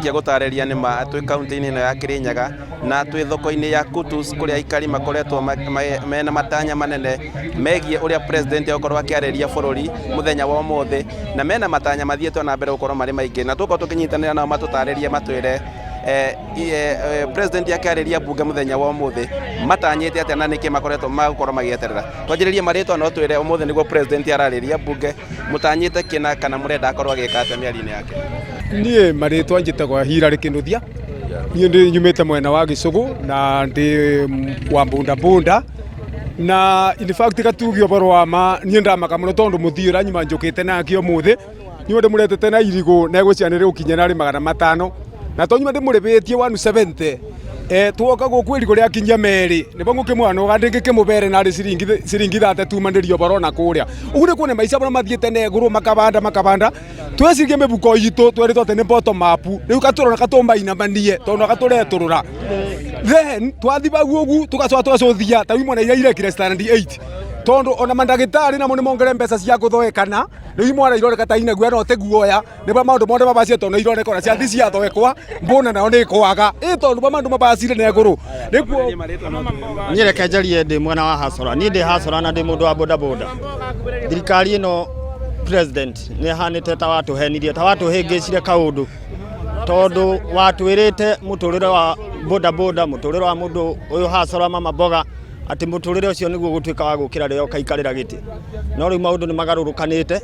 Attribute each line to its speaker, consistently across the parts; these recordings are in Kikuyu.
Speaker 1: Twarĩkia gũtarĩria nĩ ma twĩ kaunti-inĩ ĩno ya Kirinyaga na twĩ thoko-inĩ ya Kutus kũrĩa aikari makoretwo mena matanya manene megiĩ ũrĩa president egũkorwo akĩarĩria bũrũri mũthenya wa ũmũthĩ, na mena matanya mathiĩte ona mbere gũkorwo marĩ maingĩ, na tũgũkorwo tũkĩnyitanĩra nao matũtarĩrie matwĩre president akĩarĩria mbunge mũthenya wa ũmũthĩ matanyĩte atĩa na nĩkĩ makoretwo magũkorwo magĩeterera. Twanjĩrĩrie marĩtwa no twĩre ũmũthĩ nĩguo president ararĩria mbunge, mũtanyĩte kĩna kana mũrenda akorwo agĩka atĩa mĩario-inĩ yake?
Speaker 2: Niĩ marĩtwa njĩtagwo Hilary Kĩnuthia. Niĩ ndĩ nyumĩte mwena wa Gĩcũgũ na ndĩ wa bunda bunda na in fact gatuge ũhoro wa ma niĩ ndamaka mũno tondũ mũthii ũrĩa nyuma njũkĩte nake ũmũthĩ niĩ ndĩmũretete na irigũ na egũciana rĩgũkinya narĩ 500 na to nyuma ndĩmũrĩbĩtie 170. Twoka gũkũ irigũ rĩakinyia merĩ nĩbo ngũkĩmwanoga ndĩngĩkĩmũbere narĩ ciringi thate tumanĩrie ũboro na kũrĩa. Ũguo nĩ kuona maica marĩa mathiĩte na igũrũ makabanda makabanda. Twecirie mĩbuko itũ twerĩtwo atĩ nĩ bottom up rĩu katũrona katũmainamanie tondũ gatũretũrũra. Then twathi bau ũgu tũgacoka tũgacũthia ta rĩu imwana iria irekire standard 8 tondũ ona mandagĩtarĩ namo nĩ mongere mbeca cia gũthowekana rĩu imwana ironeka ta ina guoya no ti guoya nĩ ba maũndũ mothe mabacire tondũ ironeka ona ciathi ciathowekwa mbũna nayo nĩ ĩkwaga ĩ tondũ ba maũndũ mabacire na igũrũ nĩguo.
Speaker 3: Niĩ reke njarie ndĩ mwena wa Hasora. Niĩ ndĩ Hasora na ndĩ mũndũ wa bodaboda. Thirikari ĩno president nĩ ĩhanĩte ta watũhenirie, ta watũhĩngĩcire kaũndũ tondũ watwĩrĩte mũtũrĩre wa bodaboda, mũtũrĩre wa mũndũ ũyũ Hasora mama mboga, atĩ mũtũrĩre ũcio nĩguo ũgũtuĩka wa gũkĩra rĩrĩa ũkaikarĩra gĩtĩ. No rĩu maũndũ nĩ magarũrũkanĩte,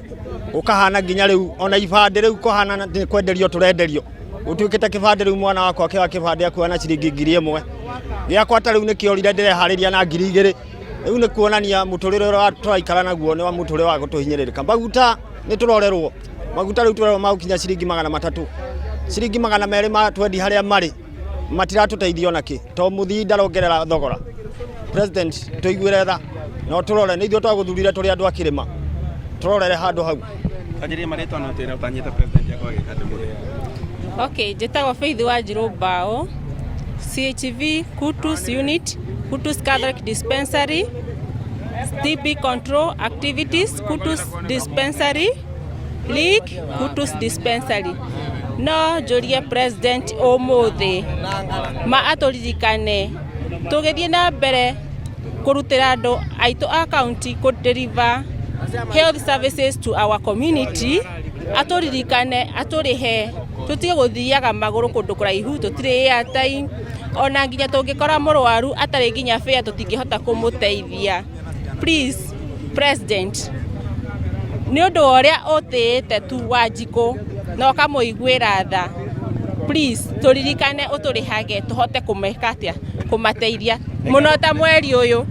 Speaker 3: gũkahana nginya rĩu ona ibandĩ rĩu kũhana nĩ kwenderio tũrenderio. Gũtuĩkĩte kĩbandĩ rĩu mwana wakwa akĩoya kĩbandĩ akuoya na ciringi 1000. Gĩakwa ta rĩu nĩ kĩorire ndĩreharĩria na 2000. Rĩu nĩ kuonania mũtũrĩre ũrĩa tũraikara naguo nĩ wa mũtũrĩre wa gũtũhinyĩrĩrĩka. Maguta nĩ tũrorerwo, maguta rĩu tũrerwo magũkinya ciringi 300. Ciringi 200 ma twendi harĩa marĩ matiratũteithia ona kĩ, tondũ mũthii ndarongerera thogora. President tũiguĩre tha na ũtũrore, nĩ ithuĩ twagũthurire tũrĩ andũ a kĩrĩma, tũrorere handũ hau.
Speaker 1: Twanjĩrĩrie marĩtwa na ũtwĩre ũtanyĩte president akorwo agĩka atĩa ũmũthĩ.
Speaker 4: Okay, njĩtagwo Faith Wanjirũ Mbao, CHV Kutus Unit, Kutus Catholic Dispensary, TB Control Activities, Kutus Dispensary, League, Kutus Dispensary. No njũrie president ũmũthĩ ma atũririkane tũgĩthiĩ na mbere kũrutĩra andũ aitũ a county kũ deliver health services to our community, atũririkane atũrĩhe tũtige gũthiaga magũrũ kũndũ kũraihu, tũtirĩ airtime, ona nginya tũngĩkora mũrwaru atarĩ nginya fare tũtingĩhota kũmũteithia. Please president, nĩ ũndũ wa ũrĩa ũtĩĩte tu Wanjikũ na ũkamũiguĩra tha, please tũririkane ũtũrĩhage tũhote kũmeka atĩa, kũmateithia mũno ta mweri ũyũ.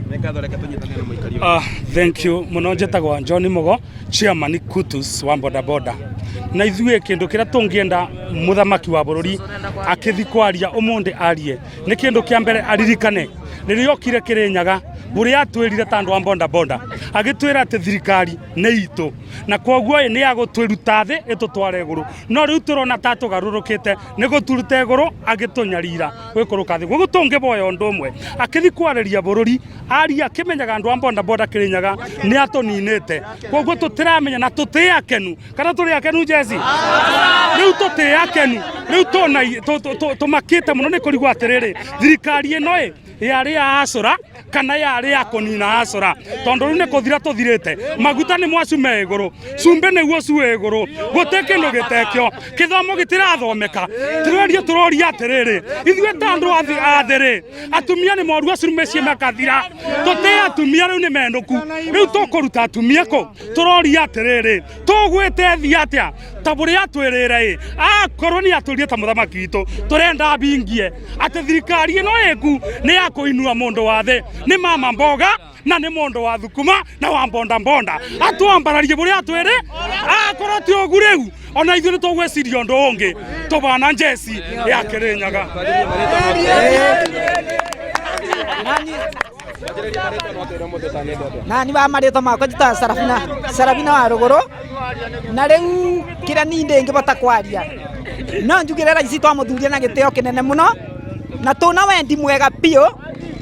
Speaker 5: Thank you mũno. Njĩtagwo John Mugo, chairman Kutus wa bodaboda. Na ithuĩ kĩndũ kĩrĩa tũngĩenda mũthamaki wa bũrũri akĩthi kwaria ũmũthĩ arie nĩ kĩndũ kĩa mbere aririkane rĩrĩa okire Kĩrĩnyaga ũrĩa atwĩrire ta andũ a bodaboda, agĩtwĩra atĩ thirikari nĩ itũ na koguo nĩ ya gũtwĩruta thĩ ĩtũtware igũrũ, no rĩu tũrona ta tũgarũrũkĩte nĩ gũturuta igũrũ agĩtũnyarira gwĩkũrũka thĩ. Koguo tũngĩboya ũndũ ũmwe akĩthi kwarĩria bũrũri aria akĩmenyaga andũ a bodaboda Kĩrĩnyaga nĩ atũninĩte, koguo tũtiramenya na tũtĩ akenu kana tũrĩ akenu jeci rĩu tũtĩ akenu rĩu tũna tũmakĩte mũno nĩ kũrigwo atĩrĩrĩ thirikari ĩno ĩ yarĩ ya acũra kana yarĩ ya kũnina acũra, tondũ rĩu nĩ kũthira tũthirĩte. Maguta nĩ mwacu me igũrũ, cumbĩ nĩguo cu wĩ igũrũ, gũtĩ kĩndũ gĩtekio, kĩthomo gĩtirathomeka. Tũrerio tũroria atĩrĩrĩ, ithuĩ ta andũ a thĩ rĩ, atumia nĩ moru acu mĩciĩ makathira, tũtĩ atumia rĩu nĩ menũku, rĩu tũkũruta atumia kũ? Tũroria atĩrĩrĩ, tũgwĩte thi atĩa ta bũrĩa atwĩrĩre ĩ akorwo nĩ atũrie ta mũthamaki witũ, tũrenda ambingie atĩ thirikari ĩno ĩku nĩ ya kũinua mũndũ wa thĩ, nĩ mama mboga na nĩ mũndũ wa thukuma na wa mbonda mbonda, atwambararie bũrĩa atwĩrĩ. Akorwo ti ũgu rĩu ona ithuĩ nĩ tũgwĩciria ũndũ ũngĩ tũbana njeci ya Kĩrĩnyaga.
Speaker 6: Nani wa marĩtwa makwa njĩtagwo Sarafina, Sarafina wa Rũgũrũ, na rĩu kĩrĩa niĩ ndĩngĩbota kwaria no njugĩre raici twamũthuria na gĩtĩo kĩnene mũno na tũna wendi mwega biũ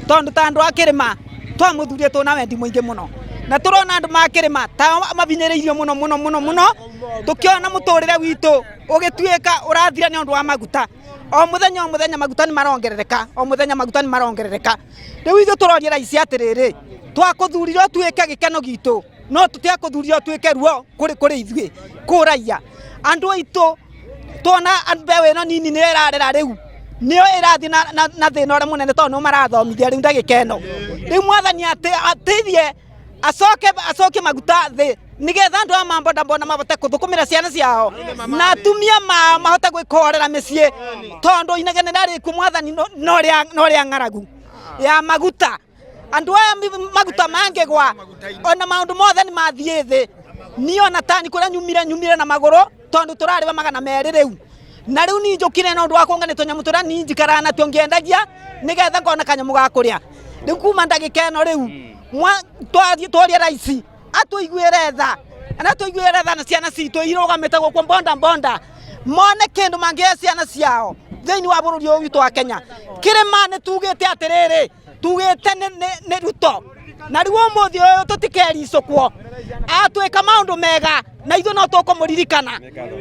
Speaker 6: tondũ ta andũ a kĩrĩma twamũthuria tũna wendi mũingĩ mũno na tũrona andũ ma kĩrĩma ta mabinyĩrĩirio mũno mũno mũno mũno, tũkĩona mũtũrĩre witũ ũgĩtuĩka ũrathira nĩ ũndũ wa maguta. O muthenya o muthenya maguta ni marongerereka, o muthenya maguta ni marongerereka. Riu ithuĩ tũroria raici atĩrĩrĩ, twakũthurire ũtuĩke gĩkeno gitũ, no tũtiakũthurire ũtuĩke ruo kũrĩ kũrĩ ithuĩ kũraiya andũ aitũ. Tuona mbeũ ĩno nini nĩyo ĩrarera rĩu, nĩyo ĩrathiĩ na thĩna ũrĩa mũnene, tondũ nĩo marathomithia rĩu ndagĩka ĩno. Rĩu mwathani ateithie, acoke acokie maguta thĩ, nigetha andũ aya ma bodaboda mahote kũthũkũmĩra ciana ciao na atumia mao mahote gwĩkorera mĩciĩ, tondũ inegene rĩarĩkuo mwathani no rĩa ng'aragu ya maguta. Andũ aya maguta mangĩgwa, ona maũndũ mothe nĩ mathiĩ thĩ. Niĩ ona tani kũrĩa nyumire na magũrũ, tondũ tũrarĩba 200 rĩu, na rĩu niĩ njũkire na ũndũ wa kũngania tũnyamũ tũrĩa niĩ njikaraga natuo ngĩendagia, nĩgetha ngona kanyamũ ga kũrĩa. Rĩu kuma ndagĩka ĩno rĩu twaria raici atũiguĩre tha, na tũiguĩre tha na ciana citũ irũgamĩte gũkũ bonda bonda, mone kĩndũ mangĩhe ciana ciao thĩinĩ wa bũrũri ũyũ witũ wa Kenya. Kĩrĩma nĩ tugĩte atĩrĩrĩ, tugĩte nĩ Ruto, na rĩu ũmũthĩ ũyũ tũtikericũkwo. Atwĩka maũndũ mega na ithuĩ no tũkũmũririkana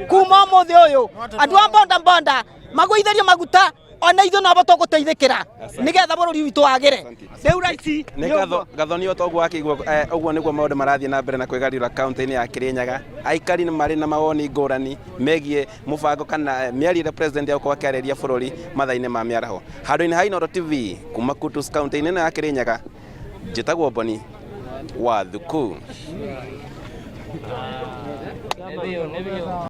Speaker 6: kuma ũmũthĩ ũyũ. Andũ a bonda bonda magũithĩrio maguta, ona ithuĩ nobo tũgũteithĩkĩra, nĩgetha bũrũri witũ wagĩre. Rĩu raici
Speaker 1: nĩ ngatho Gathoni. O toguo akĩigua ũguo nĩguo maũndũ marathiĩ na mbere na kwĩgarũra kaunti-inĩ ya Kirinyaga. Aikari nĩ marĩ na mawoni ngũrani megiĩ mũbango kana mĩario ĩrĩa president egũkorwo akĩarĩria bũrũri mathaa-inĩ ma mĩaraho. Handũ-inĩ ha Inooro TV kuma Kutus, kaunti-inĩ ĩno ya Kirinyaga, njĩtagwo Boni wa Thuku.